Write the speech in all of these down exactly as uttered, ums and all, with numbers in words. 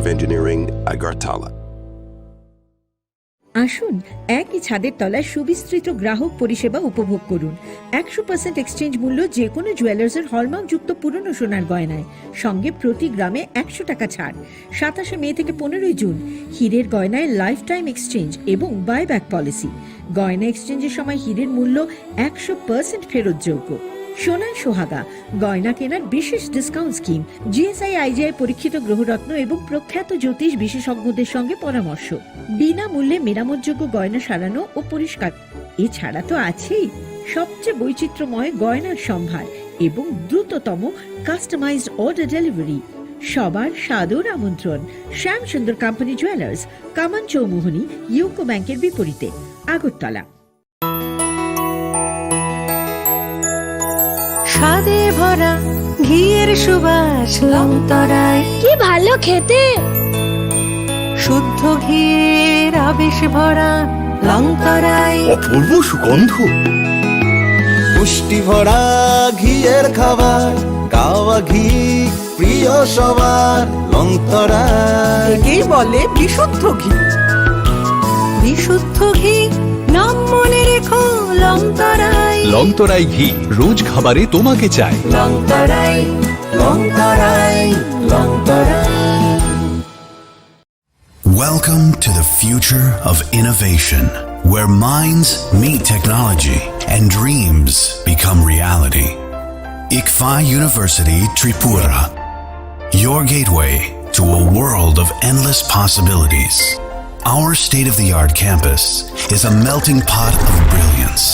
of Engineering, Agartala. আসুন, একই ছাদের তলায় সুবিস্তৃত গ্রাহক পরিষেবা উপভোগ করুন। একশো পার্সেন্ট এক্সচেঞ্জ মূল্য যে কোনো জুয়েলার্সের হলমার্কযুক্ত পুরনো সোনার গয়নায়, সঙ্গে প্রতি গ্রামে একশো টাকা ছাড়। সাতাশে মে থেকে পনেরোই জুন, হীরের গয়নায় লাইফ টাইম এক্সচেঞ্জ এবং বাইব্যাক পলিসি। গয়না এক্সচেঞ্জের সময় হীরের মূল্য একশো পার্সেন্ট ফেরতযোগ্য। সোনায় সোহাগা, গয়না কেনার বিশেষ ডিসকাউন্ট স্কিম, জিএসআই আইজিআই পরীক্ষিত গ্রহরত্ন এবং প্রখ্যাত জ্যোতিষ বিশেষজ্ঞদের সঙ্গে পরামর্শ। বিনামূল্যে মেরামতযোগ্য গয়না সারানো ও পরিষ্কার। এছাড়া তো আছেই সবচেয়ে বৈচিত্র্যময় গয়নার সম্ভার এবং দ্রুততম কাস্টমাইজড অর্ডার ডেলিভারি। সবার সাদর আমন্ত্রণ শ্যামসুন্দর কোম্পানি জুয়েলার্স, কামান চৌমুহনী, ইউকো ব্যাংকের বিপরীতে, আগরতলা। স্বাদে ভরা ঘিয়ের সুবাস লংতরাই। কি ভালো খেতে! শুদ্ধ ঘিয়ের আবেশ ভরা লংতরাই। অপূর্ব সুগন্ধ। পুষ্টি ভরা ঘিয়ের খাবার, গাওয়া ঘি প্রিয় সবার, লংতরাই। একেই বলে বিশুদ্ধ ঘি। বিশুদ্ধ ঘি নাম মনে রেখো লংতরাই। লংতরাই ঘি রোজ খাবারে তোমাকে চাই। লংতরাই, লংতরাই, লংতরাই। Welcome to the future of innovation, where minds meet technology and dreams become reality. ICFAI University Tripura, your gateway to a world of endless possibilities. Our state of the art campus is a melting pot of brilliance,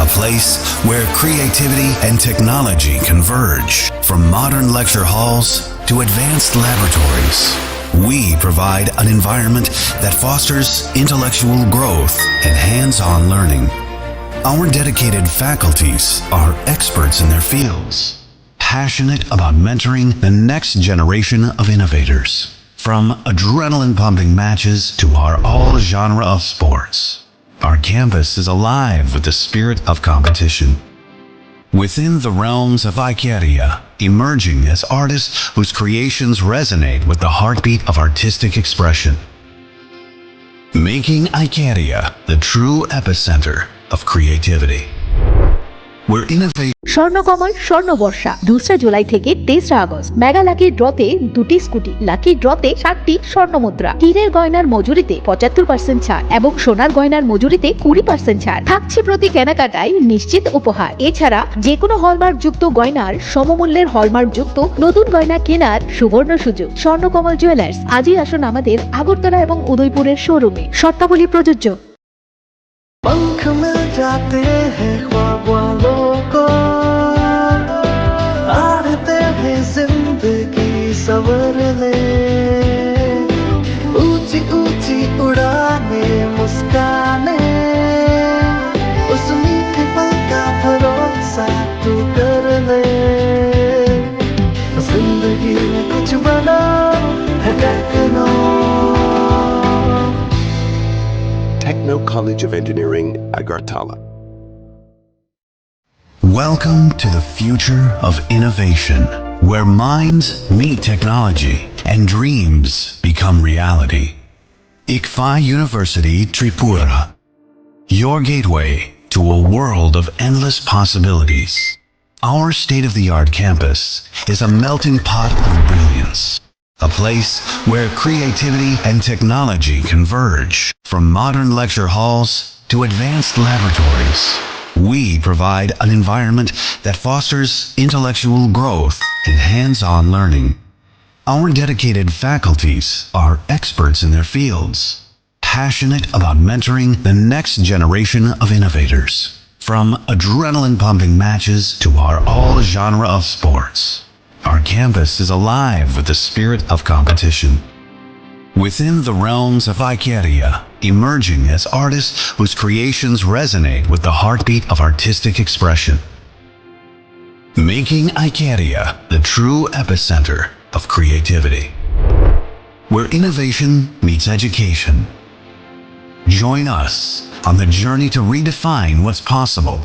a place where creativity and technology converge. From modern lecture halls to advanced laboratories, we provide an environment that fosters intellectual growth and hands on learning. Our dedicated faculties are experts in their fields, passionate about mentoring the next generation of innovators. From adrenaline pumping matches to our all genre of sports, our campus is alive with the spirit of competition. Within the realms of Icaria, emerging as artists whose creations resonate with the heartbeat of artistic expression. Making Icaria the true epicenter of creativity. Where innovation Swarnakamal স্বর্ণবর্ষা, দোসরা জুলাই থেকে তেসরা August. Mega lucky ড্রতে দুটি scooty, lucky ড্রতে সাতটি স্বর্ণ মুদ্রা, হীরের গয়নার মজুরিতে পঁচাত্তর পার্সেন্ট ছাড় এবং সোনার গয়নার মজুরিতে কুড়ি পার্সেন্ট ছাড় থাকছে। প্রতি কেনাকাটায় নিশ্চিত উপহার। এছাড়া যে কোনো হলমার্ক যুক্ত গয়নার সমমূল্যের হলমার্ক যুক্ত নতুন গয়না কেনার সুবর্ণ সুযোগ। স্বর্ণকমল জুয়েলার্স, আজই আসুন আমাদের আগরতলা এবং উদয়পুরের শোরুমে। শর্তাবলী প্রযোজ্য। पंख मिल जाते हैं ख्वाब वालों को, आते हैं जिंदगी संवरने। ऊंची ऊंची उड़ाने, मुस्काने, उस मीठे पल का भरोसा तू कर ले। जिंदगी में कुछ बना है techno. Techno College of Engineering, Agartala. Welcome to the future of innovation, where minds meet technology and dreams become reality. ICFAI University Tripura, your gateway to a world of endless possibilities. Our state of the art campus is a melting pot of brilliance, a place where creativity and technology converge. From modern lecture halls to advanced laboratories, we provide an environment that fosters intellectual growth and hands on learning. Our dedicated faculties are experts in their fields, passionate about mentoring the next generation of innovators. From adrenaline pumping matches to our all genre of sports, our campus is alive with the spirit of competition. Within the realms of Icaria, emerging as artists whose creations resonate with the heartbeat of artistic expression. Making Icaria the true epicenter of creativity, where innovation meets education. Join us on the journey to redefine what's possible.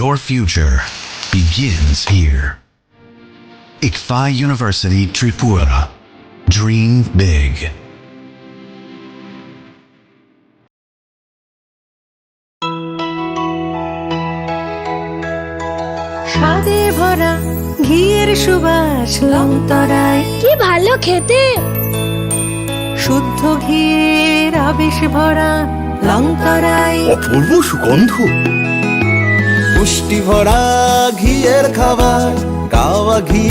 Your future begins here. ICFAI University Tripura. Dream big. স্বাদে ভরা ঘিয়ের সুবাস লংতরায়। কি ভালো খেতে! শুদ্ধ ঘিয়ের আবেশ ভরা লংতরায়। অপূর্ব সুগন্ধ। পুষ্টি ভরা ঘিয়ের খাবার, গাওয়া ঘি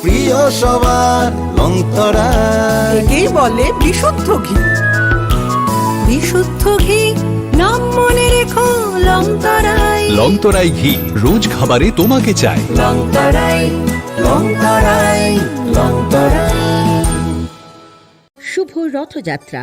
প্রিয় সবার, লংতরায়। একেই বলে বিশুদ্ধ ঘি। বিশুদ্ধ ঘি, নাম মনে রেখো, লংতরায়। লংতরায় ঘি, রোজ খাবারে তোমাকে চাই। লংতরায়, লংতরায়, লংতরায়। শুভ রথযাত্রা,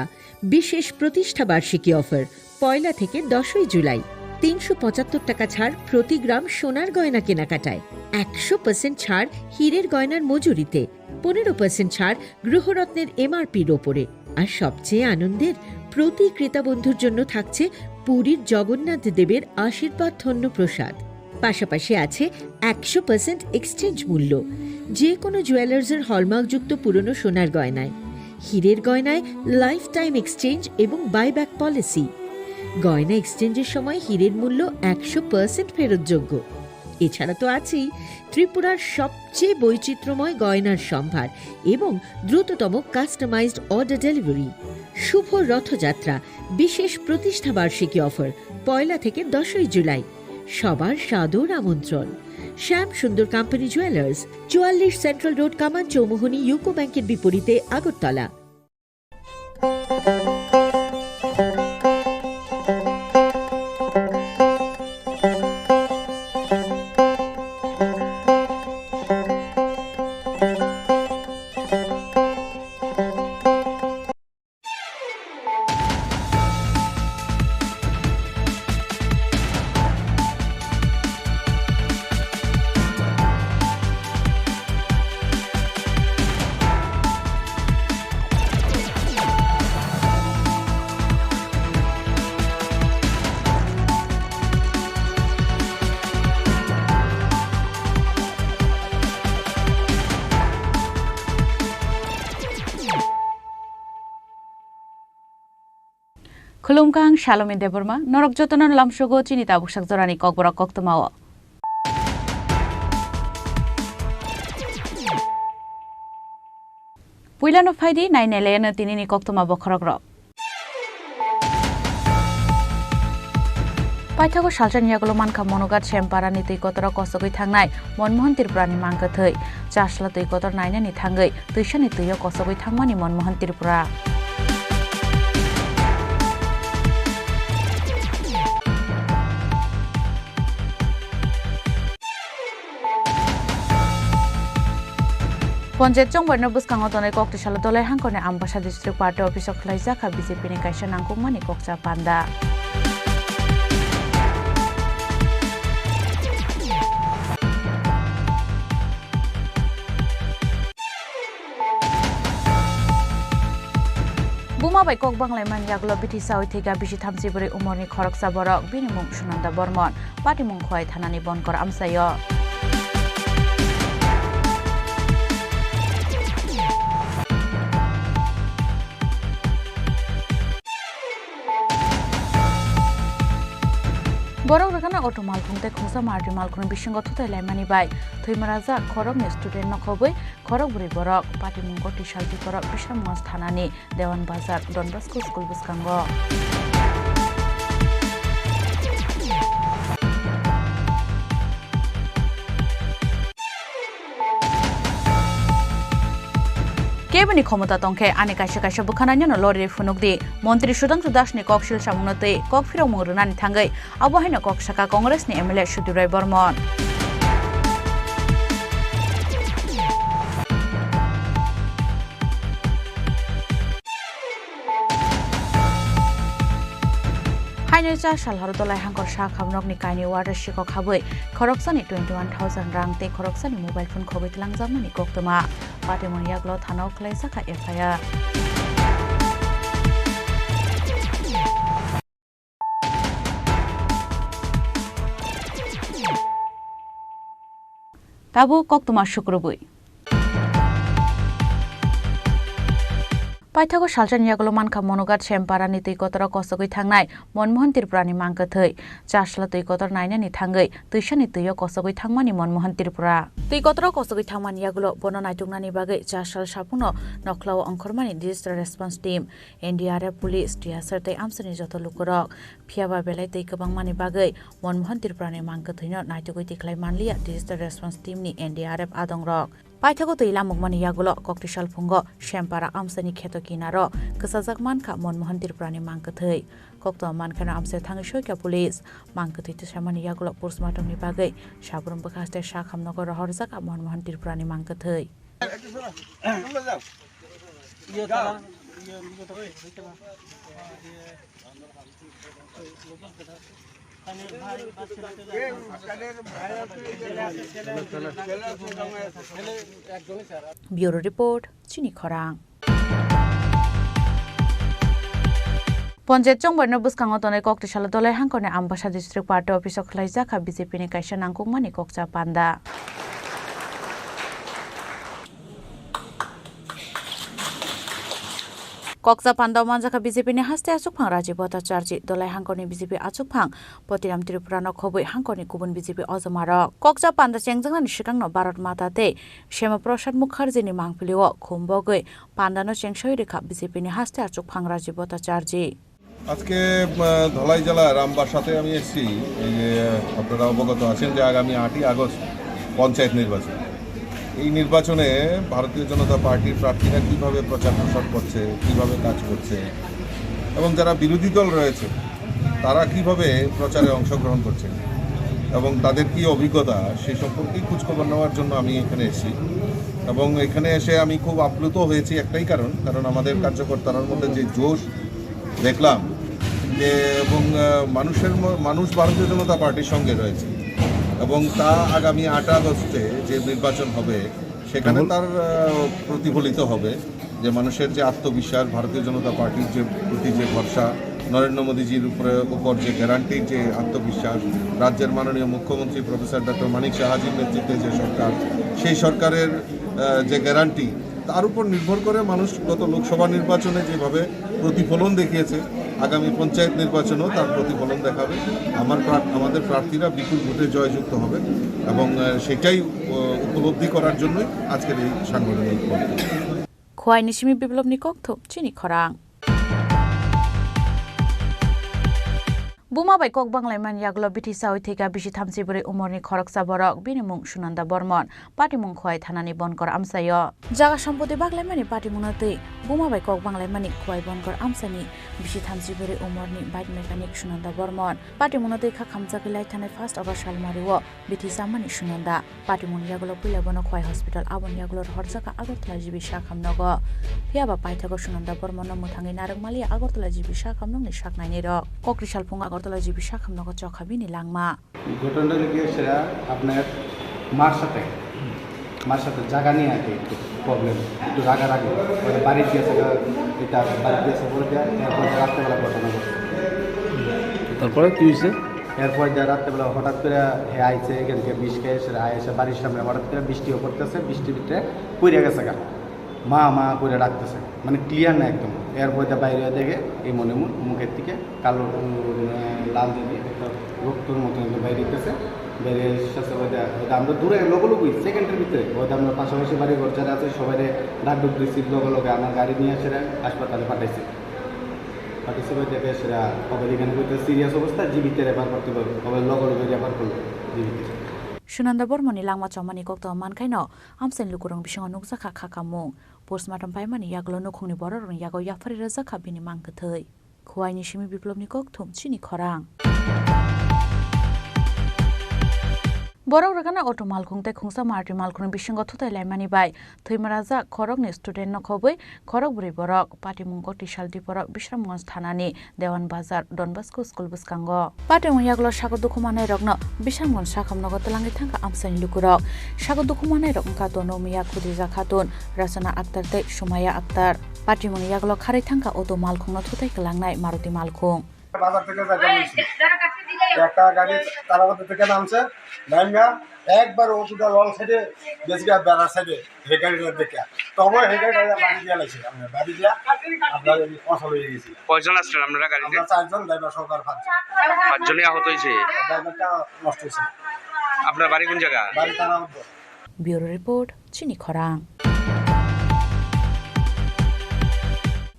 বিশেষ প্রতিষ্ঠা বার্ষিকী অফার। পয়লা থেকে দশই জুলাই। তিনশো পঁচাত্তর টাকা ছাড় প্রতি গ্রাম সোনার গয়না কেনাকাটায়। একশো পার্সেন্ট ছাড় হীরের গয়নার মজুরিতে। পনেরো পার্সেন্ট ছাড় গৃহরত্নের এমআরপির ওপরে। আর সবচেয়ে আনন্দের, প্রতি ক্রেতা বন্ধুর জন্য থাকছে পুরীর জগন্নাথ দেবের আশীর্বাদ ধন্য প্রসাদ। পাশাপাশি আছে একশো পার্সেন্ট এক্সচেঞ্জ মূল্য, যে কোনো জুয়েলার্সের হলমার্কযুক্ত পুরনো সোনার গয়নায়। হীরের গয়নায় লাইফ টাইম এক্সচেঞ্জ এবং বাইব্যাক পলিসি। গয়না এক্সচেঞ্জের সময় হীরের মূল্য একশো পার্সেন্ট ফেরতযোগ্য। এছাড়া তো আছেই ত্রিপুরার সবচেয়ে বৈচিত্র্যময় গয়নার সম্ভার এবং দ্রুততম কাস্টমাইজড অর্ডার ডেলিভারি। শুভ রথযাত্রা, বিশেষ প্রতিষ্ঠা বার্ষিকী অফার, পয়লা থেকে দশই জুলাই। সবার সাদর আমন্ত্রণ। শ্যাম সুন্দর কোম্পানি জুয়েলার্স, চুয়াল্লিশ সেন্ট্রাল রোড, কামান চৌমুহনী, ইউকো ব্যাংকের বিপরীতে, Agartala. Khulumkha, ang Salome Debbarma, norok jotono lamsogo chini tabuksak jorani kokborok koktwmao. Puilano phaidi nainailaino tinini koktwma bokhorokrok. Paithago salsani yagulo mankha Monogat Semparani twi kotorok kosogwi thangnai Monmohan Tripurani mangkwthwi. Chasla twi kotor nainani thangwi twisani twio kosogwi thangmani Monmohan Tripura. Ponjayat chongbaino bwskango tonwi kok tisalo Dolai hangkorni Ambasa District Party Office o khwlaijak kha B J P ni kaisa nangkukmani kokcha panda. Buma bai kok banglaimani yagulo bithi sawi thwikha bisi thamchi bwrwi umorni khoroksa borok, bini mung Sunanda Bormon, patimung Khowai thanani Bonkor amchaio. Borok rwkana auto malkhung tei khungsa mardi malkhungni bisingo thutai laimani bai thwima rajak khoroknwi student nokhobwi khorokbrwi borok. Patimung Goti salti borok Bisramganj thanani Dewan Bazar Don Bosco School bwskango. Keboni khomota tongkhe ani kaisa kaisa bwkhanai no lorwi phunukdi. Montri Sudhangshu Das ni kok sil samungno twi kok phirokmung rwnani thangwi abo haino kok sakha Congress ni M L A Sudip Roy Bormon. Haino cha sal horo Dolai hangkor sak hamnokni kainwi water sikok habwi khoroksani twenty one thousand rang tei khoroksani mobile phone khogwi twlangjakmani koktwma. Patimung yaklo thanao khwlaijak kha F I R. Tabuk koktwma sukrubwi. Paithago salsani yagulo mankha Monogat Semparani twi kotoro kosogwi thangnai Monmohan Tripurani mangkwthwi. Chasla twi kotor nainani thangwi twisani twio kosogwi thangmani Monmohan Tripura. Twi kotoro kosogwi thangmani yagulo bono naituknani bagwi chasal saphungno nokhlao ongkhormani Disaster Response Team, N D R F, police, T S R tei amchaini joto lukurok. Phiyaba belai twi kwbangmani bagwi Monmohan Tripurani mangkwthwino naitugwi tikhlai manliya Disaster Response Team ni N D R F adongrok. Paithago twi lamukmani yagulo kokti salphungo Sempara amchaini kheto kinaro kwchajak mankha Monmohan Tripurani mangkwthwi. Kokto mankheno amchai thangwi soikha police. Mangkwthwi tisamani yagulo postmortemni bagwi sabrum bwkha haste sakhamnogo rohorjak Monmohan Tripurani mangkwthwi. Bureau Report, Chini Khorang. Ponjayat chongbarno bwskango tonwi kokti salo Dolai hangkorni Ambasa District Party Office o khwlaijak kha B J P ni kaisa nangkukmani kokcha panda. Kokcha panda o manjakha B J P ni haste achukphang Rajiv Bhattacharjee, Dolai hangkorni B J P achukphang Potiram Tripura no khobwi hangkorni kubun B J P ojomarok. Kokcha panda chengjaknani swkangno Bharat Mata tei Shama Prasad Mukherjee ni mangpili o khum bogwi panda no chengsawi rwkha B J P ni haste achukphang Rajiv Bhattacharjee. আজকে, আহ, ধলাই জেলার আমবাসাতে আমি এসেছি। এই যে আপনারা অবগত আছেন যে আগামী আটই আগস্ট পঞ্চায়েত নির্বাচন। এই নির্বাচনে ভারতীয় জনতা পার্টির প্রার্থীরা কিভাবে প্রচার প্রসার করছে, কিভাবে কাজ করছে এবং যারা বিরোধী দল রয়েছে তারা কিভাবে প্রচারে অংশগ্রহণ করছে এবং তাদের কি অভিজ্ঞতা সে সম্পর্কে খোঁজখবর নেওয়ার জন্য আমি এখানে এসেছি। এবং এখানে এসে আমি খুব আপ্লুত হয়েছি একটাই কারণ, কারণ আমাদের কার্যকর্তার মধ্যে যে জোশ দেখলাম যে এবং, আহ, মানুষের ম-, মানুষ ভারতীয় জনতা পার্টির সঙ্গে রয়েছে এবং তা আগামী আট আগস্টে যে নির্বাচন হবে সেখানে তার, আহ, প্রতিফলিত হবে যে মানুষের যে আত্মবিশ্বাস, ভারতীয় জনতা পার্টির যে প্রতি যে ভরসা, নরেন্দ্র মোদীজির উপরে, উপর যে গ্যারান্টির যে আত্মবিশ্বাস, রাজ্যের মাননীয় মুখ্যমন্ত্রী প্রফেসর ডক্টর মানিক সাহাজির নেতৃত্বে যে সরকার, সেই সরকারের, আহ, যে গ্যারান্টি, তার উপর নির্ভর করে মানুষ গত লোকসভা নির্বাচনে যেভাবে প্রতিফলন দেখিয়েছে, আগামী পঞ্চায়েত নির্বাচনেও তার প্রতিফলন দেখাবে। আমার প্রার্থ-, আমাদের প্রার্থীরা বিপুল ভোটে জয়যুক্ত হবে এবং, আহ, সেটাই, আহ, উপলব্ধি করার জন্যই আজকের এই সাংগঠনিক বৈঠক। Khowai ni simi Biplobni kokthum, Chini Khorang. Buma bai kok banglaimani yagulo bithi sawi thwikha bisi thamchi bwrwi umorni khoroksa borok, bini mung Sunanda Bormon, patimung Khowai thanani Bonkor amchaio. Jaga sompoti baglaimani patimungno twi buma bai kok banglaimani Khowai Bonkor amchaini bisi thamchi bwrwi umorni bike mechanic Sunanda Bormon patimungno twi kha khamjagwi lai thanai first August salmario bithi chamani Sunanda. Patimungni yagulo puila bono Khowai Hospital, aboni yagulo rohorjakha Agartala G B sakhamnogo. Phiyaba paithago Sunanda Bormono mwthangwi narwkmaliya Agartala G B sakhamnokni saknainirok. Kokri salphungo Agartala G B sakhamnogo chokha bini langma. ঘটনাটা হলো গিয়ে সেটা আপনার মার সাথে, মার সাথে জায়গা নিয়ে আর কি একটু প্রবলেম, একটু রাগারাগি। ওরা বাড়িতে গেছে, এটা বাড়িতে গেছে বলে দেয়, এরপর রাত্রেবেলা ঘটনা ঘটছে। তারপরে কি হয়েছে? এরপর যা রাত্রেবেলা হঠাৎ করে হে আইছে, এখান থেকে বিষ খেয়ে এসে আইসে বাড়ির সামনে হঠাৎ করে বৃষ্টিও পড়তেছে, বৃষ্টির ভিতরে পড়ে গেছে গা, মা মা করে ডাকতেছে, মানে ক্লিয়ার না একদম। এরপর যা বাইরে দেখে এই মনে মন মুখের দিকে কালো, উম, লাল জানি একটা রক্তর মতো একটা বাইরে হইতেছে। বাইরে এসে ওইটা, ওইটা আমরা দূরে লগে লগেই সেকেন্ডের ভিতরে ওইটা আমরা পাশাপাশি বাড়ি ঘর যারা আছে সবাই ডাক ডুক দিচ্ছি, লগে লগে আমার গাড়ি নিয়ে এসে হাসপাতালে পাঠাইছি। পাঠাইছি বলতে বেশ, আহ, সবাই এখানে বলতে সিরিয়াস অবস্থা, জিবিতে রেফার করতে পারবো, সবাই লগে লগে রেফার করলো জিবিতে। Sunanda Bormoni langma chomani kokto mankhaino amchaini lukurokni bisingo nukjakha kha kamung. Postmortem paimani yagulo nukhungni bororokni yago yaphari rwjakha bini mangkwthwi. Khowai ni simi Biplobni kokthum, Chini Khorang. Borok rwgana auto malkhung tei khungsa Maruti malkhungni bisingo thutai laimani bai thwima rajak khoroknwi student no khobwi khorok bwrwi borok patimung kokti sal diporok Bisramganj thanani Dewan Bazar Don Bosco School bwskango. Patimung yagulo sago dukhu manai rokno Bisramganj sakhamnogo twlangwi thangkha amchaini lukurok. Sago dukhu manai rok wngkha Dono Miya, Khudija Khatun, Rachana Akhtar tei Sumaya Akhtar. Patimungni yagulo kharwi thangkha auto malkhungno thutai kwlangnai Maruti malkhung. বাজার থেকে যাইতে বলছি। একটা গাড়ি তারাপতি থেকে নামছে, নামিয়া একবার ও দুটো লং সাইডে গেছে গিয়া বেড়া সাইডে, হে গাড়িটা দেখে। তবে হে গাড়িটা বাড়ি দিয়ে লাগছে, আমরা বাড়ি দিয়ে আপনার এই ফসল হয়ে গেছি। কয়জন আসলেন আপনারা গাড়িতে? আমরা চারজন, ড্রাইভার সহকারে পাঁচজন। পাঁচজনই আহত হয়েছে। ড্রাইভারটা নষ্ট হয়েছে। আপনার বাড়ি কোন জায়গা? বাড়ি তারাপতি। Bureau Report, Chini Khorang.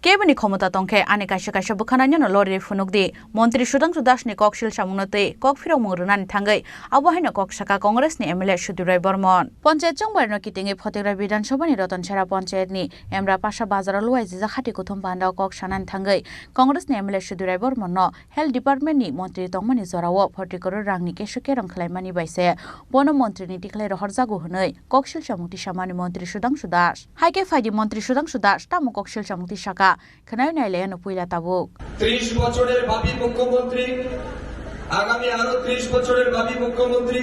Keboni khomota tongkhe ani kaisa kaisa bwkhanai no lorwi phunukdi. Montri Sudhangshu Das ni kok sil samungno twi kok phirokmung rwnani thangwi abo haino kok saka Congress ni M L A Sudip Rai Bormon. Panchayat chongbarino kitingwi Photigra Bidhan Sabha ni Roton Sera Panchayat ni Emra Pasa bazaro luai jijak hati kuthum panda o kok sanani thangwi Congress ni M L A Sudip Rai Bormon no Health Department ni montri tongmani jorao forty crore rangni kesu kerong khlaimani bai se bono montri ni tikhlai rohorjago hwnwi koksil samung tisamani montri Sudhangshu Das. Hai khe phaidi montri Sudhangshu Das tamo koksil samung tisaka khwnai nailaiano puila tabuk. ত্রিশ বছরের ভাবি মুখ্যমন্ত্রী, আগামী আরো ত্রিশ বছরের ভাবি মুখ্যমন্ত্রী,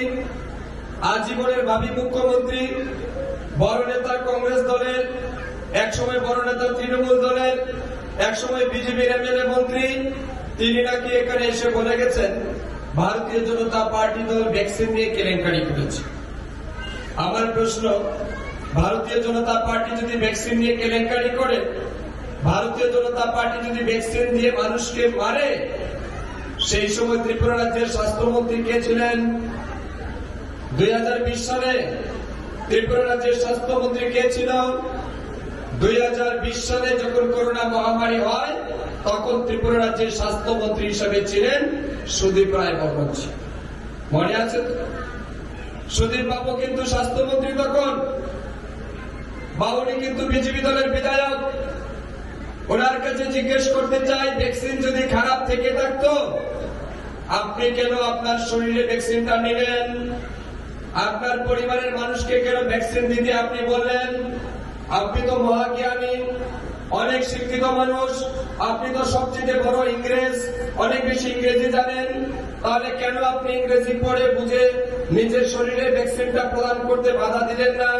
আজীবনের ভাবি মুখ্যমন্ত্রী, বড় নেতা কংগ্রেস দলের, একসময় বড় নেতা তৃণমূল দলের, একসময় বিজেপির এমএলএ মন্ত্রী, তিনি নাকি এখানে এসে বলে গেছেন ভারতীয় জনতা পার্টি দল ভ্যাকসিন নিয়ে কেলেঙ্কারি করেছে। আমার প্রশ্ন, ভারতীয় জনতা পার্টি যদি ভ্যাকসিন নিয়ে কেলেঙ্কারি করে, ভারতীয় জনতা পার্টি যদি ভ্যাকসিন দিয়ে মানুষকে মারে, সেই সময় ত্রিপুরা রাজ্যের স্বাস্থ্যমন্ত্রী কে ছিলেন? দুই হাজার বিশ সালে ত্রিপুরা রাজ্যের স্বাস্থ্যমন্ত্রী কে ছিল? দুই হাজার বিশ সালে যখন করোনা মহামারী হয়, তখন ত্রিপুরা রাজ্যের স্বাস্থ্যমন্ত্রী হিসেবে ছিলেন সুদীপ রায় বর্মনজি। মনে আছে তো? সুদীপ বাবু কিন্তু স্বাস্থ্যমন্ত্রী তখন, বা উনি কিন্তু বিজেপি দলের বিধায়ক। ওনার কাছে জিজ্ঞেস করতে চাই, ভ্যাকসিন যদি খারাপ থেকে থাকতো, আপনি কেন আপনার শরীরে ভ্যাকসিনটা নিলেন? আপনার পরিবারের মানুষকে কেন ভ্যাকসিন দিতে আপনি বললেন? আপনি তো মহাজ্ঞানী, অনেক শিক্ষিত মানুষ, আপনি তো সবচেয়ে বড় ইংরেজ, অনেক বেশি ইংরেজি জানেন, তাহলে কেন আপনি ইংরেজি পড়ে বুঝে নিজের শরীরে ভ্যাকসিনটা প্রদান করতে বাধা দিলেন না?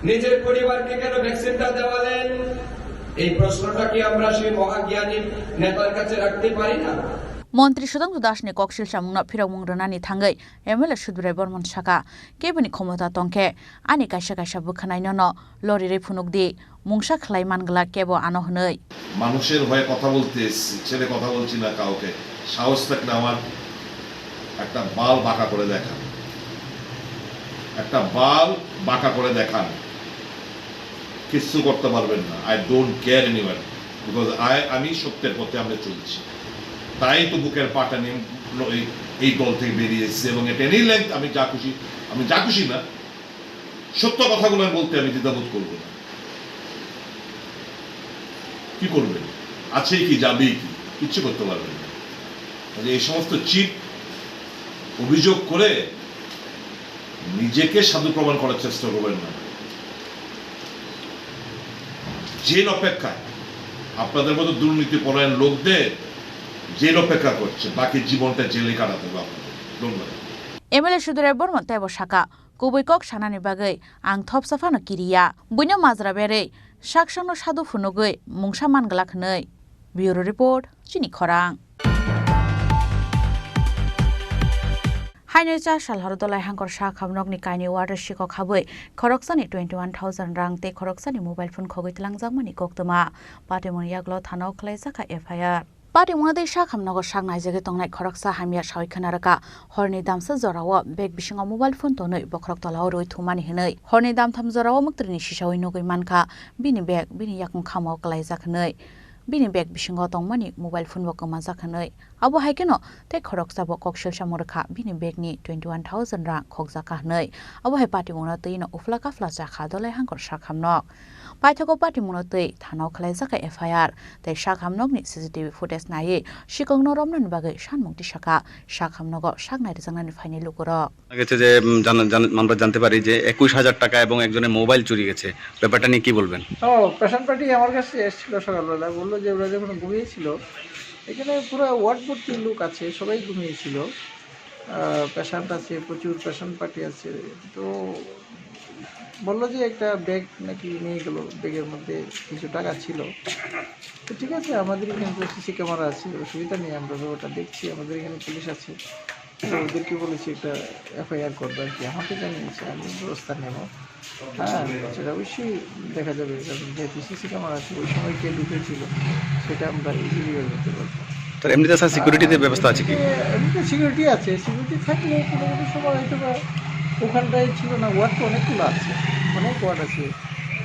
নিজের পরিবারকে কেন ভ্যাকসিনটা দেওয়ালেন? এই প্রশ্নটা কি আমরা সেই মহাজ্ঞানী নেতার কাছে রাখতে পারি না? Montri Sudhangshu Das ni koksil samungno phirokmung rwnani thangwi M L A Sudip Rai Bormon saka, keboni khomota tongkhe ani kaisa kaisa bwkhanaino no lorirwi phunukdi, mungsa khlai man glak kebo ano hwnwi. মানুষের হয়ে কথা বলতে এসেছি, ছেড়ে কথা বলছি না কাউকে। সাহস থাকলে আমার একটা বাল বাঁকা করে দেখান, একটা বাল বাঁকা করে দেখান, কিচ্ছু করতে পারবেন না। I don't care anyone, because I, আমি সত্যের পথে আমরা চলছি, তাই তো বুকের পাটা নিয়ে এই, এই দল থেকে বেরিয়ে এসেছি। এবং at any length আমি যা খুশি, আমি যা খুশি না, সত্য কথাগুলো আমি বলতে আমি দ্বিধাবোধ করবো না। কি করবেন? আছেই কি, যাবেই কি? কিচ্ছু করতে পারবেন না। কাজে এই সমস্ত চিপ অভিযোগ করে নিজেকে সাধু প্রমাণ করার চেষ্টা করবেন না। জেল অপেক্ষায় আপনাদের মতো দুর্নীতি পরায়ণ লোকদের জেল অপেক্ষা করছে, বাকি জীবনটা জেলে কাটাতে হবে আপনাদের। ধন্যবাদ। M L A Sudip Rai Bormon teibo saka, kubui kok sanani bagwi ang thopsa phano kiriya. Buino majra berwi saksano sadu phunugwi mungsa man glak hwnwi. Bureau Report, Chini Khorang. Haino cha sal horo Dolai Hangkor sak hamnokni kainwi ward o sikok habwi khoroksani twenty one thousand rang tei khoroksani mobile phone khogwi twlangjakmani koktwma. Patimungni yagulo thana o khwlaijak kha F I R. Patimungno tei sak hamnogo sak naijagwi tongnai khoroksa hamya sawi khna rwkha. Horni damsa jorao bag bisingo mobile phone tonwi bokhorok tolao rwi thumani hwnwi. Horni damtham jorao mwktwini sisawi nugwi mankha bini bag bini yakung khamao kwlaijak hwnwi. Bini bag bisingo tongmani mobile phone bo kwmajak hwnwi. Abo hai kheno tei khoroksa bo koksil samung rwkha bini bag ni twenty one thousand rang khokjak kha hwnwi. Abo hai patimungno twi no uphla kaphla jakha Dolai Hangkor sak hamnok. Paithago patimungno twi thanao khwlaijak kha F I R tei sak hamnokni C C T V footage naiwi sikokno romnani bagwi sanmung tisakha sak hamnogo sak nai rwjaknani phainai lukurok. জানা গেছে যে, উম, জানা-, জান-, আমরা জানতে পারি যে একুশ হাজার টাকা এবং একজনের মোবাইল চুরি গেছে। ব্যাপারটা নিয়ে কি বলবেন? ও, পেশেন্ট পার্টি আমার কাছে এসেছিল সকালবেলা, বললো যে ওরা যখন ঘুমিয়েছিল, এখানে পুরো ওয়ার্ড ভর্তি লোক আছে, সবাই ঘুমিয়েছিল। আহ, পেশেন্ট আছে, প্রচুর পেশেন্ট পার্টি আছে। তো বললো যে একটা ব্যাগ নাকি নিয়ে গেল, ব্যাগের মধ্যে কিছু টাকা ছিল। তো ঠিক আছে, আমাদের এখানে তো সিসি ক্যামেরা আছে, অসুবিধা নেই, আমরা ব্যাপারটা দেখছি, আমাদের এখানে পুলিশ আছে। তো ওদেরকে বলেছি একটা এফআইআর করবে আর কি, আমাকে জানিয়েছে, আমি ব্যবস্থা নেব। হ্যাঁ, সেটা অবশ্যই দেখা যাবে, কারণ যেহেতু সিসি ক্যামেরা আছে, ওই সময় কে ঢুকেছিল সেটা আমরা ইজিলি বের করতে পারবো। তার এমনিতে স্যার সিকিউরিটিতে ব্যবস্থা আছে কি? এ, এমনিতে সিকিউরিটি আছে, সিকিউরিটি থাকলেও কোনো কোনো সময় হয়তো বা ওখানটায় ছিল না, ওয়ার্ড তো অনেকগুলো আছে, অনেক ওয়ার্ড আছে।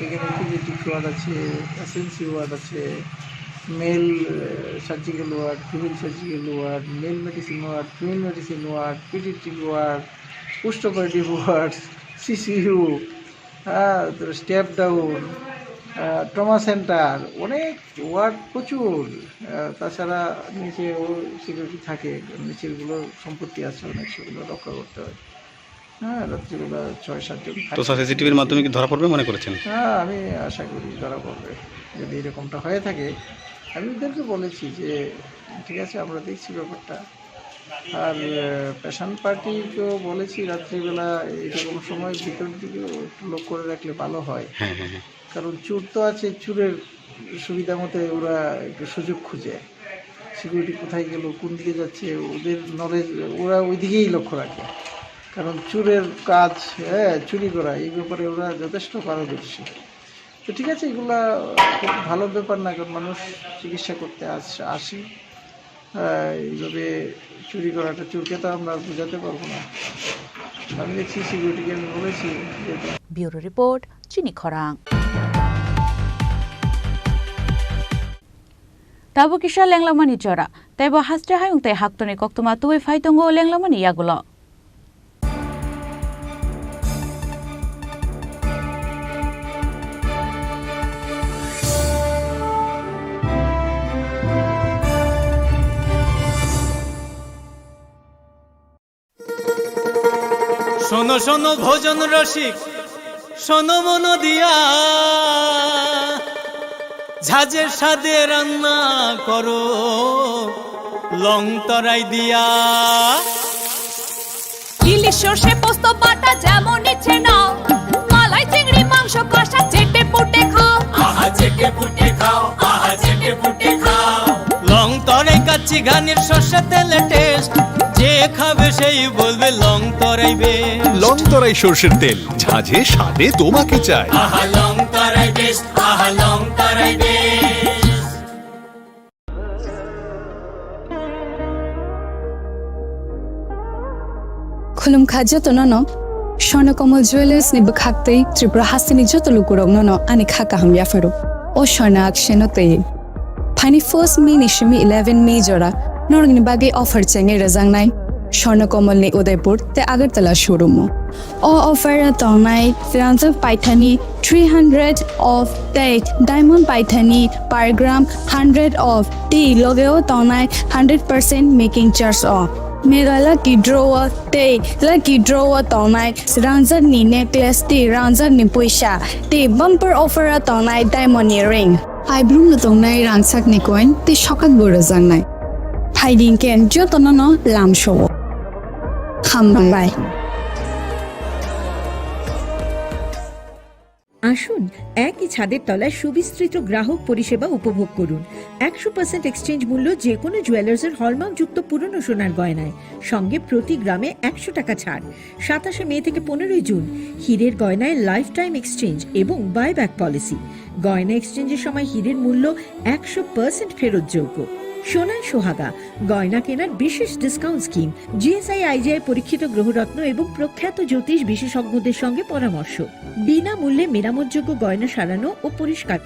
এখানে পিডিয়াট্রিক ওয়ার্ড আছে, এসএনসি ওয়ার্ড আছে, male surgical ward, female surgical ward, male medicine ward, female medicine ward, paediatric ward, post operative ward, CCU, হ্যাঁ, স্টেপ ডাউন, ট্রমা সেন্টার, অনেক ওয়ার্ড প্রচুর। আহ, তাছাড়া নিচেও সিকিউরিটি থাকে, নিচের গুলো সম্পত্তি আছে অনেক, সেগুলো রক্ষা করতে হয়। হ্যাঁ, রাত্রিবেলা ছয় সাতজন তো থাকে। স্যার, সিসিটিভির মাধ্যমে কি ধরা পড়বে মনে করেছেন? হ্যাঁ, আমি আশা করি ধরা পড়বে। যদি এরকমটা হয়ে থাকে, আমি ওদেরকে বলেছি যে, "ঠিক আছে, আমরা দেখছি ব্যাপারটা।" আর, আহ, পেশেন্ট পার্টিকেও বলেছি রাত্রিবেলা এরকম সময় ভিতর দিকেও একটু লক্ষ্য করে রাখলে ভালো হয়। হ্যাঁ, হ্যাঁ, হ্যাঁ। কারণ চোর তো আছে, চোরের সুবিধা মতো ওরা একটু সুযোগ খুঁজে। সিকিউরিটি কোথায় গেল, কোন দিকে যাচ্ছে, ওদের নলেজ, ওরা ওই দিকেই লক্ষ্য রাখে। কারণ চোরের কাজ, হ্যাঁ, চুরি করা, এই ব্যাপারে ওরা যথেষ্ট পারদর্শী। তো ঠিক আছে, এগুলা খুব ভালো ব্যাপার না, কারণ মানুষ চিকিৎসা করতে আস-, আসে। আহ, এইভাবে চুরি করাটা চোরকে তো আমরা আর বুঝাতে পারবো না। আমি দেখছি সিকিউরিটিকে আমি বলেছি যে ব্যুরো রিপোর্ট, চিনি খরাং। Tabuk kisa lenglamani jora, teibo haste hayung tei haktorni koktwma tubui phai tongo lenglamani yagulo. শোনো শোনো ভোজন রসিক, শোনো মন দিয়া, ঝাঁঝের স্বাদে রান্না করো লং তরাই দিয়া। ইলিশ সর্ষে পোস্ত বাটা যেমন ইচ্ছে নাও, মালাই চিংড়ি মাংস কষা চেটে পুটে খাও। আহা চেটে পুটে খাও, আহা চেটে পুটে খাও। লং তরাই কাচ্চি ঘানির সর্ষে তেলে টেস্ট, যে খাবে সেই বলবে লং তরাই বেস্ট। লং তরাই সর্ষের তেল, ঝাঁঝে স্বাদে তোমাকে চাই। আহা লং তরাই বেস্ট, আহা লং তরাই best. Khulumkha jotono no Swarna Kamal Jewellers ni bwkhaktwi Tripura hasteni joto lukurokno no ani kha kaham yapharo. O Swarna akseno twi. Phaini first May ni simi eleven May jora norokni bagwi offer chengwi rwjaknai Swarna Kamal ni Udaipur tei Agartala showroom o. O offer o tongnai rangjak paithani three hundred of tei diamond paithani per gram hundred of tei loge o tongnai hundred percent making charge o. Mega lucky draw o tei lucky draw o tongnai rangjak ni necklace tei rangjak ni puisa tei bumper offer o tongnai diamond ni ring. Aibrum no tongnai rangchak ni coin tei sokak bo rwjaknai. Phaidi hwnkhe jotono no lam sowo. Hambai. আসুন, একই ছাদের তলায় সুবিস্তৃত গ্রাহক পরিষেবা উপভোগ করুন। একশো পার্সেন্ট এক্সচেঞ্জ মূল্য যে কোনো জুয়েলার্সের হলমার্কযুক্ত পুরনো সোনার গয়নায়, সঙ্গে প্রতি গ্রামে একশো টাকা ছাড়। সাতাশে মে থেকে পনেরোই জুন হীরের গয়নায় লাইফ টাইম এক্সচেঞ্জ এবং বাইব্যাক পলিসি। গয়না এক্সচেঞ্জের সময় হীরের মূল্য একশো পার্সেন্ট ফেরতযোগ্য। সোনায় সোহাগা গয়না কেনার বিশেষ ডিসকাউন্ট স্কিম, জিএসআই আইজিআই পরীক্ষিত গ্রহরত্ন এবং প্রখ্যাত জ্যোতিষ বিশেষজ্ঞদের সঙ্গে পরামর্শ। বিনামূল্যে মেরামতযোগ্য গয়না সারানো ও পরিষ্কার।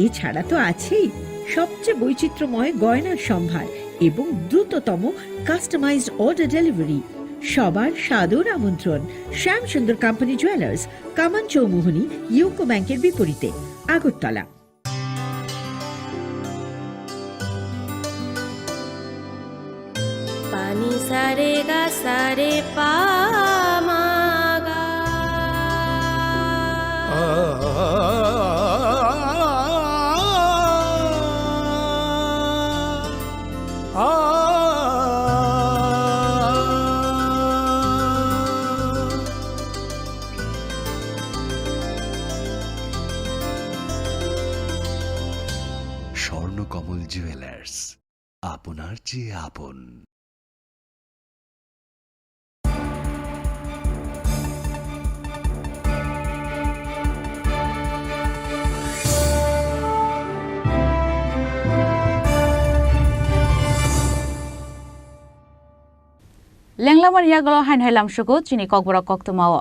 এছাড়া তো আছেই সবচেয়ে বৈচিত্র্যময় গয়নার সম্ভার এবং দ্রুততম কাস্টমাইজড অর্ডার ডেলিভারি। সবার সাদর আমন্ত্রণ শ্যামসুন্দর কোম্পানি জুয়েলার্স, কামান চৌমুহনী, ইউকো ব্যাংকের বিপরীতে, Agartala. Pani sa re ga sa re pa ma ga. কমল জুয়েলার্স, আপনার চেয়ে আপন। Lenglamani yagulo haino hai lamsugo chini kokborok koktwmao.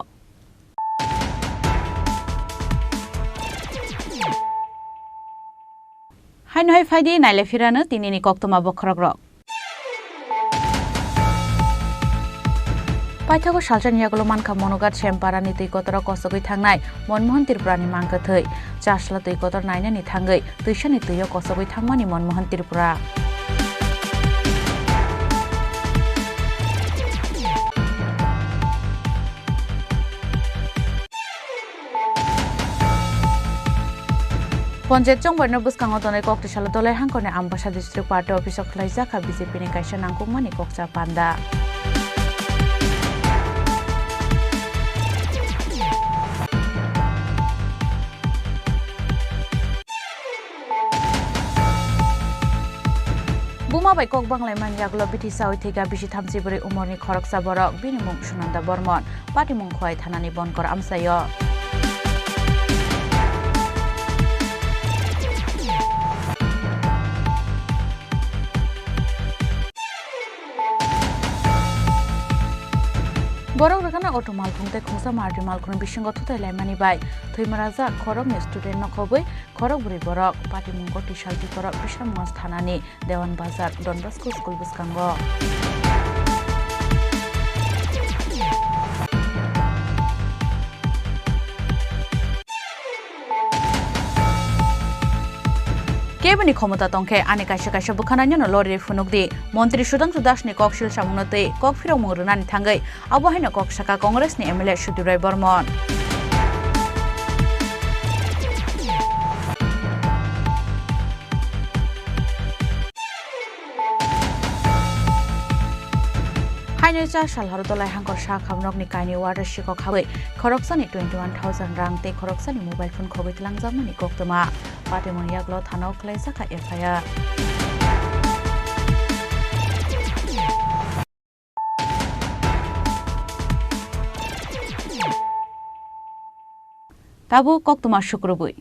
Haino hai phaidi naile phirano tinini koktwma bokhorokrok. Paithago salsani yagulo mankha Monogat Semparani twi kotorok kosogwi thangnai Monmohan Tripurani mangkwthwi. Chasla twi kotor nainani thangwi twisani twio kosogwi thangmani Monmohan Tripura. Ponchayat chongbarno bwskango tonwi Koktisalo Dolai hangkorni Ambasa District Party Office o khwlaijak kha B J P ni kaisa nangkukmani kokcha panda. Buma bai kok banglaimani yagulo bithi sawi thwikha bisi thamchi bwrwi umorni khoroksa borok, bini mung Sunanda Bormon, patimung Khowai thanani Bonkor amchaio. Borok rwkana auto malkhung tei khungsa mardi malkhung bisingo thutai laimani bai thwima rajak khoroknwi student no khobwi khorokbrwi borok. Patimungo Tishalti borok Bisramganj thanani Dewan Bazar Don Bosco School bwskango. Keboni khomota tongkhe ani kaisa kaisa bwkhanani no lorwi phunukdi. Montri Sudhangshu Dasni kok sil samungno twi kok phirokmung rwnani thangwi abo haino kok saka Congressni M L A Sudip Roy Bormon. Haino cha salhoro Dolai hangkor sak hamnokni kainwi water sikok habwi khoroksani twenty one thousand rang tei khoroksani mobile phone khogwi tlangjakmani koktwma. Patimung yagulo thanao khwlaijak kha F I R. Tabuk koktwma sukrubwi.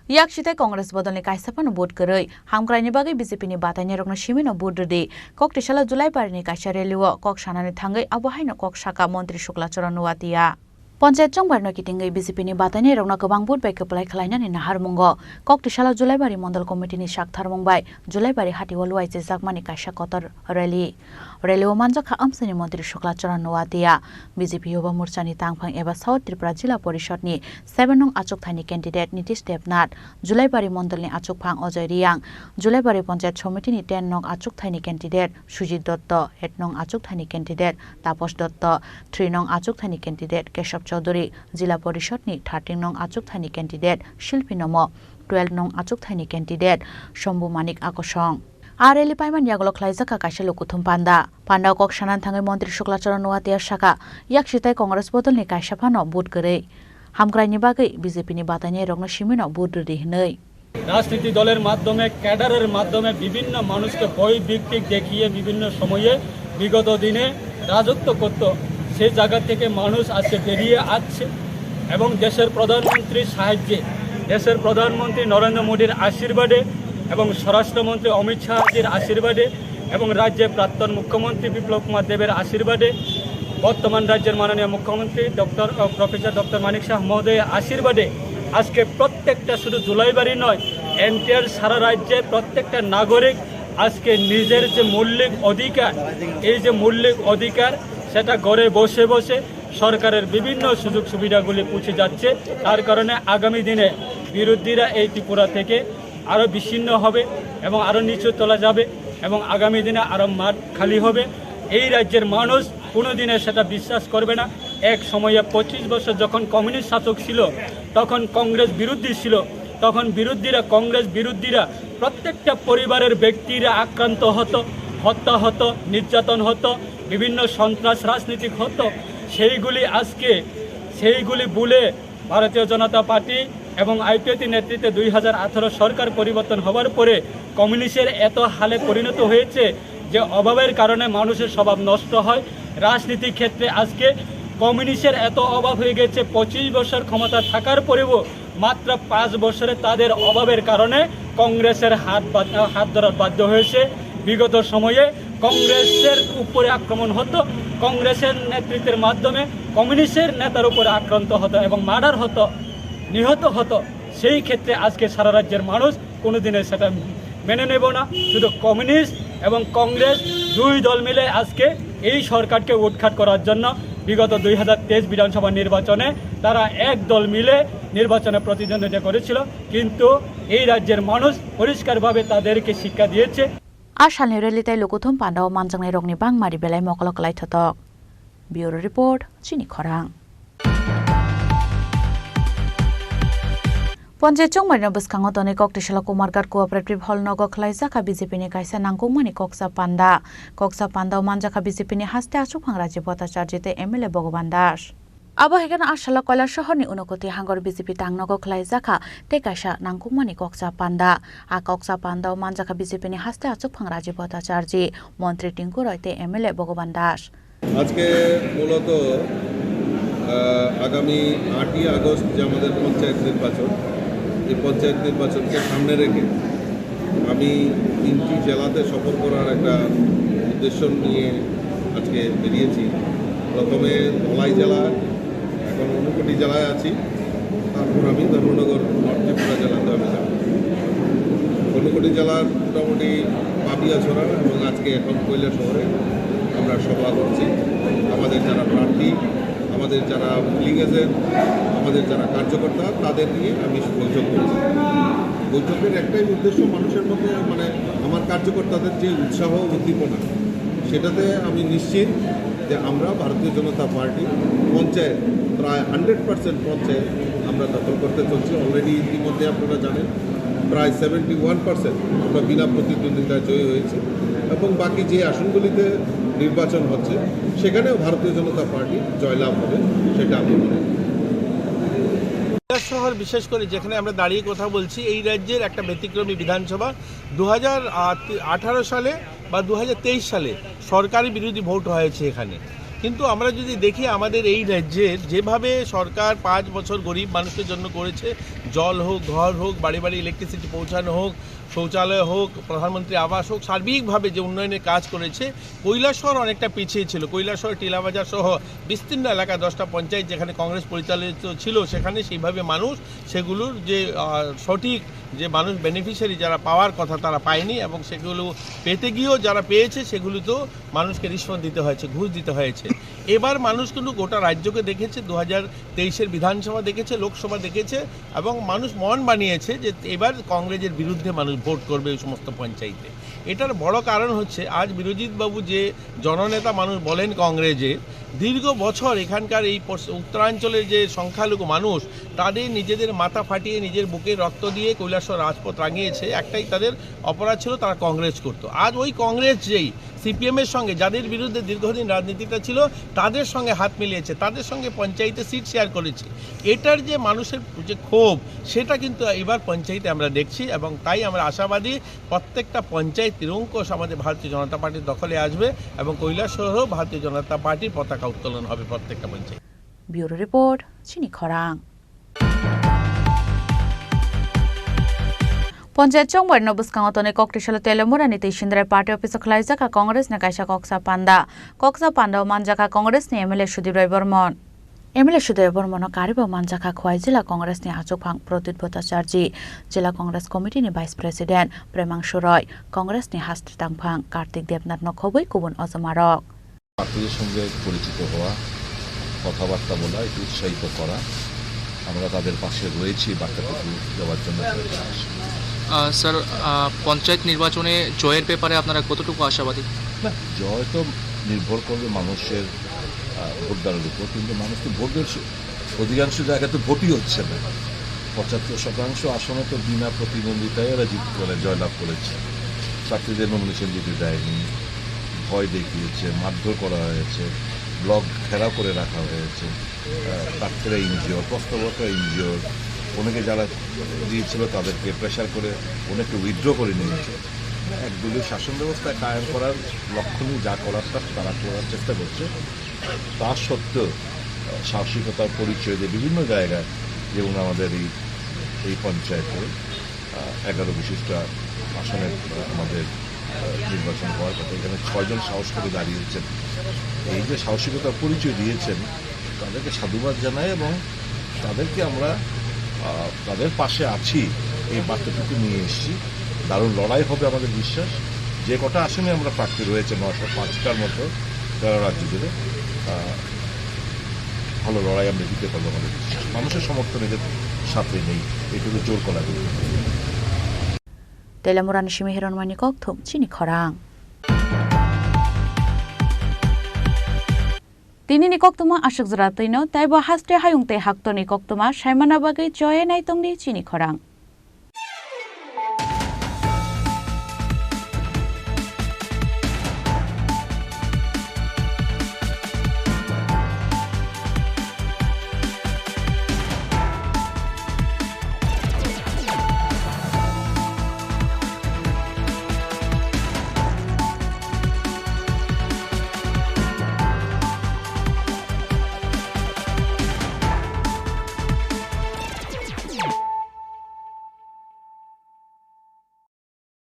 Yaksi tei Congress bodolni kaisa phano vote kwrwi, hamkraini bagwi B J P ni batainairokno simino vote rwdi. Koktisalo Julaibarini kaisa rally-o kok sanani thangwi abo haino kok saka Montri Shukla Charan Noatia. Ponchayat chongbarno kitingwi B J P ni batainairokno kwbang vote bai kwplai khlainani naharmungo Koktisalo Julaibari Mondol Committee ni saktharmung bai Julaibari hatio luai chejakmani kaisa kotor rally. Rally-o manjakha amchaini Montri Shukla Charan Noatia, B J P Yuba Morchani tangphang eba South Tripura Jila Porishod ni seven nong achukthani candidate Nitish Debnath, Julaibari Mondolni achukphang Ajoy Reang, Julaibari Ponchayat Somiti ni ten nong achukthani candidate Sujit Dotto, eight nong achukthani candidate Taposh Dotto, three nong achukthani candidate Keshav Chaudhury, Jila Porishod ni thirteen nong achukthani candidate Shilpi Nomo, twelve nong achukthani candidate Shambhu Manik Akosong. A rally paimani yagulo khwlaijakha kaisa lukuthum panda. Panda kok sanani thangwi Montri Shukla Charan Noatia saka, yaksi tei Congress bodolni kaisa phano vote kwrwi. Hamkraini bagwi B J P ni batainairokno simino vote rwdi hwnwi. রাজনীতি দলের মাধ্যমে, ক্যাডারের মাধ্যমে বিভিন্ন মানুষকে ভয় ভীতি দেখিয়ে বিভিন্ন সময়ে বিগত দিনে রাজত্ব করত, সেই জায়গা থেকে মানুষ আজকে বেরিয়ে আসছে এবং দেশের প্রধানমন্ত্রীর সাহায্যে, দেশের প্রধানমন্ত্রী নরেন্দ্র মোদীর আশীর্বাদে এবং স্বরাষ্ট্রমন্ত্রী অমিত শাহজির আশীর্বাদে এবং রাজ্যের প্রাক্তন মুখ্যমন্ত্রী বিপ্লব কুমার দেবের আশীর্বাদে, বর্তমান রাজ্যের মাননীয় মুখ্যমন্ত্রী ডক্টর, আহ, প্রফেসর ডক্টর মানিক সাহা মহোদয়ের আশীর্বাদে আজকে প্রত্যেকটা, শুধু জুলাইবাড়ি নয়, এনটিআর সারা রাজ্যে প্রত্যেকটা নাগরিক আজকে নিজের যে মৌলিক অধিকার, এই যে মৌলিক অধিকার, সেটা ঘরে বসে বসে সরকারের বিভিন্ন সুযোগ সুবিধাগুলি পৌঁছে যাচ্ছে। তার কারণে আগামী দিনে বিরোধীরা এই ত্রিপুরা থেকে আরও বিচ্ছিন্ন হবে এবং আরও নিচু তলা যাবে এবং আগামী দিনে আরও মাঠ খালি হবে। এই রাজ্যের মানুষ কোনোদিনে সেটা বিশ্বাস করবে না। এক সময়ে পঁচিশ বছর যখন কমিউনিস্ট শাসক ছিল, তখন কংগ্রেস বিরোধী ছিল, তখন বিরোধীরা, কংগ্রেস বিরোধীরা প্রত্যেকটা পরিবারের ব্যক্তিরা আক্রান্ত হতো, হত্যা হতো, নির্যাতন হতো, বিভিন্ন সন্ত্রাস রাজনীতি হতো। সেইগুলি আজকে, সেইগুলি ভুলে ভারতীয় জনতা পার্টি এবং আইপিএফটি নেতৃত্বে দুই হাজার আঠারো সরকার পরিবর্তন হবার পরে কমিউনিস্টের এত হালে পরিণত হয়েছে যে অভাবের কারণে মানুষের স্বভাব নষ্ট হয়। রাজনীতি ক্ষেত্রে আজকে কমিউনিস্টের এত অভাব হয়ে গেছে, পঁচিশ বছর ক্ষমতা থাকার পরেও মাত্র পাঁচ বছরে তাদের অভাবের কারণে কংগ্রেসের হাত বাদ-, হাত ধরার বাধ্য হয়েছে। বিগত সময়ে কংগ্রেসের উপরে আক্রমণ হতো, কংগ্রেসের নেতৃত্বের মাধ্যমে কমিউনিস্টের নেতার উপরে আক্রান্ত হতো এবং মার্ডার হতো, নিহত হতো। সেই ক্ষেত্রে আজকে সারা রাজ্যের মানুষ কোনোদিনই সেটা মেনে নেব না। শুধু কমিউনিস্ট এবং কংগ্রেস দুই দল মিলে আজকে এই সরকারকে উৎখাত করার জন্য বিগত দুই হাজার তেইশ বিধানসভা নির্বাচনে তারা এক দল মিলে নির্বাচনে প্রতিদ্বন্দ্বিতা করেছিল, কিন্তু এই রাজ্যের মানুষ পরিষ্কারভাবে তাদেরকে শিক্ষা দিয়েছে। A salni rally tei lukuthum pandao manjaknairokni bangmari belai mokolo kwlaithotok. Bureau Report, Chini Khorang. Ponchayat chongmarino bwskango tonwi Koktisalo Kumarghat Cooperative Hall nogo khwlaijakha B J P ni kaisa nangkukmani koksa panda. Koksa pandao manjakha B J P ni haste achukphang Rajiv Bhattacharjee tei M L A Bhagavan Das. Abo hai kheno a salo Kailasahar ni Unakoti hangor B J P tang nogo khwlaijakha tei kaisa nangkukmani koksa panda. A koksa pandao manjakha B J P ni haste achukphang Rajiv Bhattacharjee, Montri Tinku Roy tei M L A Bhagavan Das. আজকে মূলত, আহ, আগামী আটই আগস্ট যে আমাদের পঞ্চায়েত নির্বাচন, এই পঞ্চায়েত নির্বাচনকে সামনে রেখে আমি তিনটি জেলাতে সফর করার একটা উদ্দেশ্য নিয়ে আজকে বেরিয়েছি। প্রথমে ধলাই জেলা, এখন ঊনকোটি জেলায় আছি, তারপর আমি ধর্মনগর নর্থ ত্রিপুরা জেলাতে আমি যাব। ঊনকোটি জেলার মোটামুটি পাপিয়াছড়া এবং আজকে এখন কৈলাসহরে আমরা সভা করছি। আমাদের যারা প্রার্থী, আমাদের যারা পোলিং এজেন্ট, আমাদের যারা কার্যকর্তা, তাদের নিয়ে আমি বৈঠক করছি। বৈঠকের একটাই উদ্দেশ্য, মানুষের মধ্যে, মানে, আমার কার্যকর্তাদের যে উৎসাহ উদ্দীপনা, সেটাতে আমি নিশ্চিত যে আমরা ভারতীয় জনতা পার্টি পঞ্চায়েত, প্রায় হান্ড্রেড পার্সেন্ট পঞ্চায়েত আমরা দখল করতে চলছি। অলরেডি ইতিমধ্যে আপনারা জানেন, প্রায় সেভেন্টি ওয়ান পার্সেন্ট আমরা বিনা প্রতিদ্বন্দ্বিতায় জয়ী হয়েছি এবং বাকি যে আসনগুলিতে নির্বাচন হচ্ছে, সেখানেও ভারতীয় জনতা পার্টি জয়লাভ হবে, সেটা আমি মনে করি। কৈলাসহর, বিশেষ করে যেখানে আমরা দাঁড়িয়ে কথা বলছি, এই রাজ্যের একটা ব্যতিক্রমী বিধানসভা। দু হাজার আঠারো সালে বা দু হাজার তেইশ সালে সরকারি বিরোধী ভোট হয়েছে এখানে। কিন্তু আমরা যদি দেখি, আমাদের এই রাজ্যের যেভাবে সরকার পাঁচ বছর গরিব মানুষের জন্য করেছে, জল হোক, ঘর হোক, বাড়ি বাড়ি ইলেকট্রিসিটি পৌঁছানো হোক, শৌচালয় হোক, প্রধানমন্ত্রী আবাস হোক, সার্বিকভাবে যে উন্নয়নের কাজ করেছে, কৈলাসহর অনেকটা পিছিয়ে ছিল। কৈলাসহর, টিলাবাজার সহ বিস্তীর্ণ এলাকা, দশটা পঞ্চায়েত যেখানে কংগ্রেস পরিচালিত ছিল, সেখানে সেইভাবে মানুষ সেগুলোর যে, আহ, সঠিক যে মানুষ বেনিফিশিয়ারি যারা পাওয়ার কথা, তারা পায়নি এবং সেগুলো পেতে গিয়েও যারা পেয়েছে, সেগুলো তো মানুষকে রিশওয়াত দিতে হয়েছে, ঘুষ দিতে হয়েছে। এবার মানুষ কিন্তু গোটা রাজ্যকে দেখেছে, দু হাজার তেইশের বিধানসভা দেখেছে, লোকসভা দেখেছে এবং মানুষ মন বানিয়েছে যে এবার কংগ্রেসের বিরুদ্ধে মানুষ ভোট করবে ওই সমস্ত পঞ্চায়েতে। এটার বড় কারণ হচ্ছে, আজ বিরজিৎ বাবু যে জননেতা মানুষ বলেন কংগ্রেসের, দীর্ঘ বছর এখানকার এই পশ্চ-, উত্তরাঞ্চলের যে সংখ্যালঘু মানুষ, তাদের নিজেদের মাথা ফাটিয়ে, নিজের বুকে রক্ত দিয়ে কৈলাসহর রাজপথ রাঙিয়েছে। একটাই তাদের অপরাধ ছিল, তারা কংগ্রেস করত। আজ ওই কংগ্রেস যেই সিপিএম এর সঙ্গে, যাদের বিরুদ্ধে দীর্ঘদিন রাজনীতিটা ছিল, তাদের সঙ্গে হাত মিলিয়েছে, তাদের সঙ্গে পঞ্চায়েতে সিট শেয়ার করেছে। এটার যে মানুষের যে ক্ষোভ, সেটা কিন্তু এবার পঞ্চায়েতে আমরা দেখছি এবং তাই আমরা আশাবাদী প্রত্যেকটা পঞ্চায়েত নিরঙ্কুশ আমাদের ভারতীয় জনতা পার্টির দখলে আসবে এবং কৈলাসহরেও ভারতীয় জনতা পার্টির পতাকা উত্তোলন হবে প্রত্যেকটা panchayat. Bureau Report, Chini Khorang. Ponchayat chongbarino bwskango tonwi Koktisalo Telemurani tei Sindrai party office-o khwlaijakha Congress-ni kaisa koksa panda. Koksa pandao manjakha Congress-ni M L A Sudip Roy Bormon. M L A Sudip Roy Bormono karwibo manjakha Khowai Jila Congress-ni achukphang Pradyut Bhattacharjee, Jila Congress Committee-ni Vice President Premangshu Roy, Congress-ni hastri tangphang Kartik Debnath-no khobwi kubun ojomarok. প্রার্থীদের সঙ্গে পরিচিত হওয়া, কথাবার্তা বলা, একটু উৎসাহিত করা। আমরা তাদের পাশে রয়েছি, বার্তাটুকু দেওয়ার জন্য আপনাদের পাশে। আহ, স্যার, আহ, পঞ্চায়েত নির্বাচনে জয়ের ব্যাপারে আপনারা কতটুকু আশাবাদী? না, জয় তো নির্ভর করবে মানুষের, আহ, ভোটদানের উপর, কিন্তু মানুষ তো ভোট দিচ্ছে, অধিকাংশ জায়গায় তো ভোটই হচ্ছে না। পঁচাত্তর শতাংশ আসনে তো বিনা প্রতিদ্বন্দ্বিতায় এরা জিত করে, জয়লাভ করেছে। প্রার্থীদের নমিনেশন দিতে দেয়নি, ভয় দেখিয়েছে, মারধর করা হয়েছে, ব্লক ঘেরাও করে রাখা হয়েছে। আহ, প্রার্থীরা ইনজিওর, প্রস্তাবকরা ইনজিওর, অনেকে যারা দিয়েছিল তাদেরকে প্রেশার করে অনেকে উইথড্র করে নিয়েছে। মানে একদলীয় শাসন ব্যবস্থা কায়েম করার লক্ষ্য নিয়ে যা করার তা তারা করার চেষ্টা করছে। তা সত্ত্বেও, আহ, সাহসিকতার পরিচয় দিয়ে বিভিন্ন জায়গায়, যেমন আমাদের এই, এই পঞ্চায়েতে, আহ, এগারো বিশিষ্ট আসনের, আহ, আমাদের, আহ, নির্বাচন হওয়ার কথা, এখানে ছয়জন সাহস করে দাঁড়িয়েছেন। এই যে সাহসিকতার পরিচয় দিয়েছেন, তাদেরকে সাধুবাদ জানাই এবং তাদেরকে আমরা, আহ, তাদের পাশে আছি, এই বার্তাটুকু নিয়ে এসেছি। দারুণ লড়াই হবে আমাদের বিশ্বাস। যে কটা আসনে আমরা প্রার্থী রয়েছে, নশো পাঁচটার মতো, তেরো রাজ্য জুড়ে, আহ, ভালো লড়াই আমরা দিতে পারবো আমাদের বিশ্বাস। মানুষের সমর্থন এদের সাথে নেই, এটুকু জোর করা যায়। Telamurani simi Hironmani kokthum chini khorang. Tinini koktuma aswk jora twino, taibo haste hayung tei haktorni koktuma saimana bagwi choye nai tongdi chini khorang.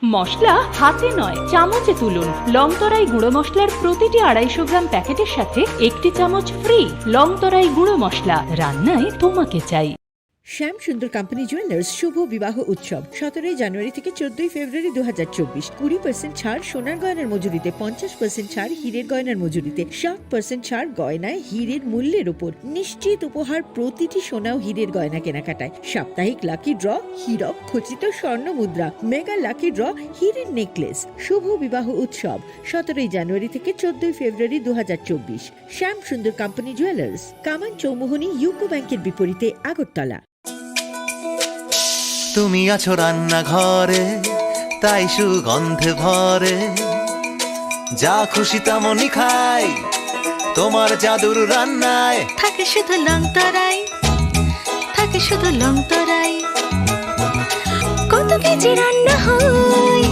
মশলা হাতে নয়, চামচে তুলুন। লংতরাই গুঁড়ো মশলার প্রতিটি আড়াইশো গ্রাম প্যাকেটের সাথে একটি চামচ ফ্রি। লংতরাই গুঁড়ো মশলা, রান্নায় তোমাকে চাই। শ্যাম সুন্দর কোম্পানি জুয়েলার্স শুভ বিবাহ উৎসব সতেরোই জানুয়ারি থেকে চোদ্দই ফেব্রুয়ারি দু হাজার চব্বিশ। কুড়ি পার্সেন্ট ছাড় সোনার গয়নার মজুরিতে, পঞ্চাশ পার্সেন্ট ছাড় হীরের গয়নার মজুরিতে, সাত পার্সেন্ট ছাড় গয়নায় হীরের মূল্যের উপর। নিশ্চিত উপহার প্রতিটি সোনা ও হীরের গয়না কেনাকাটায়। সাপ্তাহিক লাকি ড্র, হীরক খচিত স্বর্ণ মুদ্রা, মেগা লাকি ড্র, হীরের নেকলেস। শুভ বিবাহ উৎসব সতেরোই জানুয়ারি থেকে চোদ্দই ফেব্রুয়ারি দু হাজার চব্বিশ। শ্যাম সুন্দর কোম্পানি জুয়েলার্স, কামান চৌমুহনী ইউকো ব্যাংকের বিপরীতে, আগরতলা। তুমি আছো রান্নাঘরে, তাই সুগন্ধে ভরে। যা খুশি তেমনই খাই, তোমার জাদুর রান্নায়। থাকে শুধু লংতরাই, থাকে শুধু লংতরাই। কত কেজি রান্না হয়,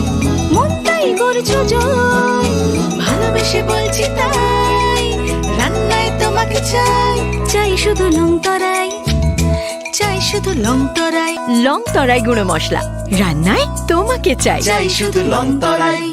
মনটাই করছো জয়। ভালোবেসে বলছি তাই, রান্নায় তোমাকে চাই। চাই শুধু লংতরাই, চাই শুধু লংতরাই। লংতরাই গুঁড়ো মশলা, রান্নায় তোমাকে চাই। চাই শুধু লংতরাই।